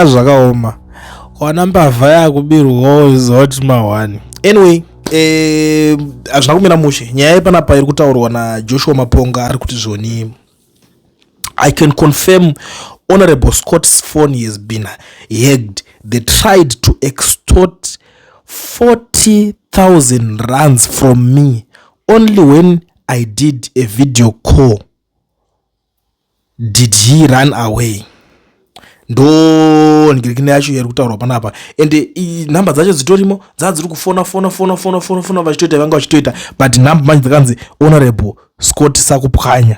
Ha, zvakaoma. Wana mbavha yakubirwawo zoti ma1. Anyway, hazvina kumira mushe. Nyaya yepanapa iri kutaurwa naJoshua Maponga ari kuti zvoni, "I can confirm Honorable Scott's phone has been hacked. They tried to extort 40,000 rands from me. Only when I did a video call did he run away." Ndo ngirikini yacho iri kutaurwa panapa, ende nhamba dzacho dzitorimo, dzaa dziri kufona fona fona fona fona fona, vachitoita vanga vachitoita, but nhamba manje dzakanzi Honorable Scott Sakupwanya.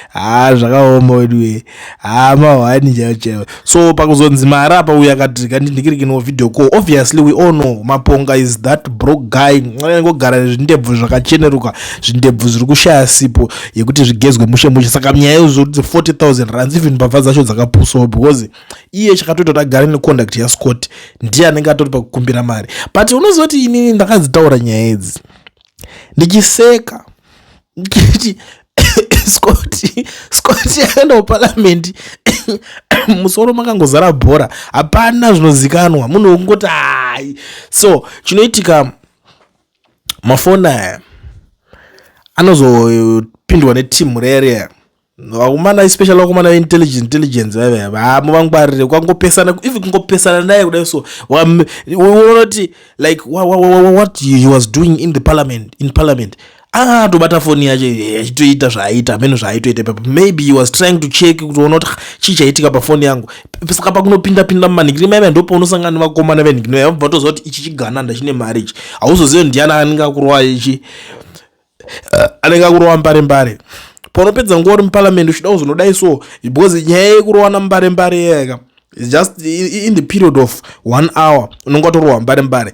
Ha, zvakaoma weduwe. Ha, mahwani chaivo chaivo. So pakuzonzi mari apa, uyu akati kandindikirikiniwo video call. Obviously we all know Maponga is that broke guy, anongogara zvindebvu zvakacheneruka, zvindebvu zviri kushaya sipo yekuti zvigezwe mushe mushe. Saka nyaya yezvoti 40,000 rands, even mbavha dzacho dzakapusawo, because iye chakatoita kuti agare necontact yaScott ndiye anenge atori pakukumbira mari. But unozoti inini ndakadzitaura nyaya idzi ndichiseka, ndichiti Scott akaenda kuparamende, musoro makangozara bhora, hapana zvinozikanwa, munhu wekungoti hai. So chinoitika, mafoni aya anozopindwa netimu rere vakomana, especially vakomana veintelligence vaiva vamuvangwarire. Ukangopesana, even kungopesana naye kudai, so unoona kuti like what he was doing in the parliament, in parliament akatobata foni yacho achitoita zvaaita, hameno zvaaitoita ipapo. Maybe he was trying to check kuti ona kuti chii chaitika pafoni yangu. Saka pakunopinda pinda mumanhikiri maima, ndopaunosangana nevakomana venhikiri, vabva toziva kuti ichi chigananda chine mari ichi. Hauzozivi ndiani anenge akurova ichi, anenge akurova mbare mbare. Paunopedza nguva uri muparamende uchida kuzonodai, so because nyaya yekurowana mbare mbare yeka, just in the period of one hour unonge watorohwa mbare mbare.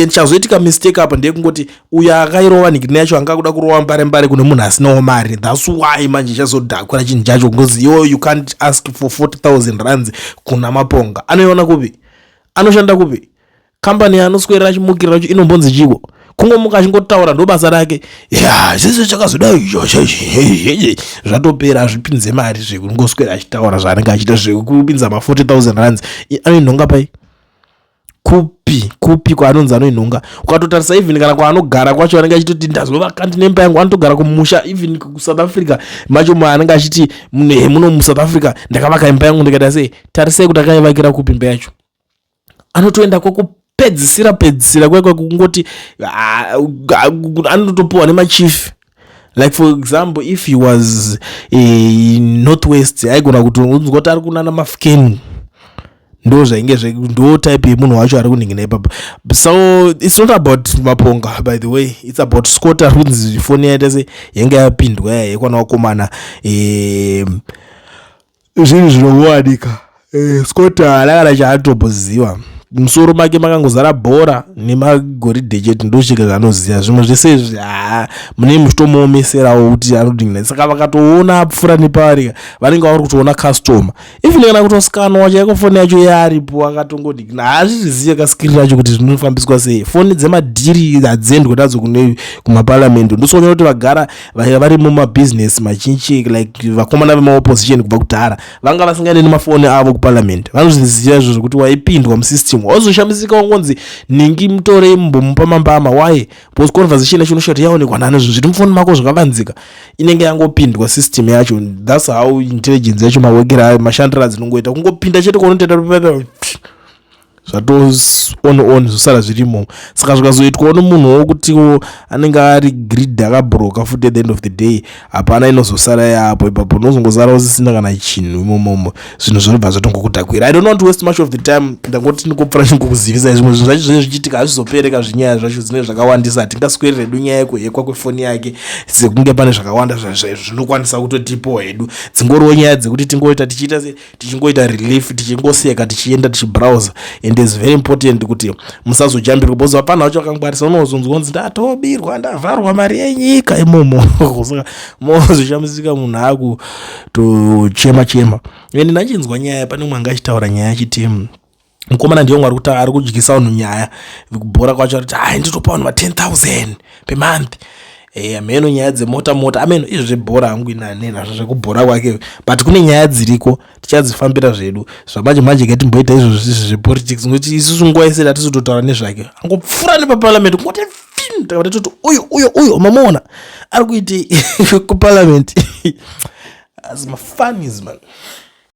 Chazoitika mistake apa ndeyekungoti uyo akairova nhikiri yacho anga kuda kurova mbare mbare kune munhu asinawo mari. That's why manje chazodhakura chinhu chacho, because iwo you can't ask for 40,000 rands kuna Maponga. Anoiona kupi? Anoshanda kupi? Kambani yanoswera achimukira racho inombonzi chiko? Kungomuka achingotaura, ndo basa rake. Ya, zvese chakazodai, zvatopera, hazvipinze mari zvekungoswera achitaura zvaanenge achiita. Zvekupinza ma40,000 rands anoinhonga pai? Kupi kupi kwaanonzi anoinhonga? Ukatotarisa even kana kwaanogara kwacho, anenge achitoti ndazovaka, ndine imba yangu. Anotogara kumusha, even kuSouth Africa macho maanenge achiti muno muSouth Africa ndakavaka imba yangu, ndikaita sei. Tarisai kuti akaivakira kupi imba yacho. Anotoenda kwekupedzisira pedzisira kwekwe, kungoti anotopiwa nemachief. Like for example, if he was northwest, aigona kuti unzwa kuti ari kunana Mafukeni. Ndo zvainge, ndo type yemunhu wacho ari kuningina ipapa. So it's not about Maponga, by the way, it's about Scott ari kunzi foni yaita se yange yapindwa yayekwana vakomana. Zvinhu zvinowanika. Scott haana kana chaatomboziva, musoro make makangozara bhora nemagoridhe chete, ndocheka zvaanoziva. Zvimwe zvese izvi, haa, mune muchitomuomeserawo kuti anodingina. Saka vakatoona apfuura nepavari, vanenge vari kutoona customer, even kana kutoscanwa chaiko foni yacho yaaripo, akatongodingina. Haazvizive kaskiri racho kuti zvinofambiswa sei. Foni dzemadhiri hadziendwe nadzo kune kumaparamende. Ndosoona kuti vagara vari mumabhizinesi machinchi, like vakomana vemaopposition kubva kudhara vanga vasingaendi nemafoni avo kuparamende. Vanozviziva izvo zvekuti waipindwa musystem, wazoshamisika wangonzi ningi mutorei mumbomupa mambama. Why? Because conversation yacho unosvika kuti yaonekwa nani, zvinhu zviri mufoni mako zvakavanzika, inenge yangopindwa system yacho. That's how intelligence yacho, mawekero ayo, mashandiro adzinongoita, kungopinda chete kwaunotoita zvato on on, zvosara zvirimo. Saka zvikazoitwawo nomunhu wokutiwo anenge ari greed, akabroka futi, at the end of the day hapana inozosara yapo ipapo, unozongosara usisina kana chinhu imomomo, zvinhu zvinobva zvatongokudhakwira. I don't want to waste much of the time. Ndangoti ndingopfuura chingokuzivisa zvimwe zvinhu zvacho zvinenge zvichiitika, hazvizopereka. Zvinyaya zvacho dzinenge zvakawandisa, hatingasweri redu nyaya yekuhackwa kwefoni yake, sekunge pane zvakawanda zvinokwanisa kutotipowo hedu. Dzingoriwo nyaya dzekuti tingoita tichiita se tichingoita relief, tichingoseka, tichienda tichibrowser. And it's very important kuti musazojambirwa, because vapana vacho vakangwarisa. Unozonzwa kunzi ndatobirwa, ndavharwa mari yenyika imomo. Saka mozoshamisika munhu akutochema chema. And ndachinzwa nyaya, pane mumwe anga achitaura nyaya achiti mukomana ndiye umwe ari kudyisa vanhu nyaya kubhora kwacho, ariti hai, nditopa vanhu ma10 000 per month. Ameno nyaya dzemota mota, ameno izvo zvebhora hangu inane nazvo zvekubhora kwake, but kune nyaya dziriko, tichadzifambira zvedu zvamanje manje. Katimboita izvozvo izvi zvepolitics, nokuti isusu nguva yese hatisi nezvake. Angopfuura nepaparliament, kungoti fin, takati toti uyo uyo uyo mamuona ari kuiti kuparliament. Asi mafunnies, man.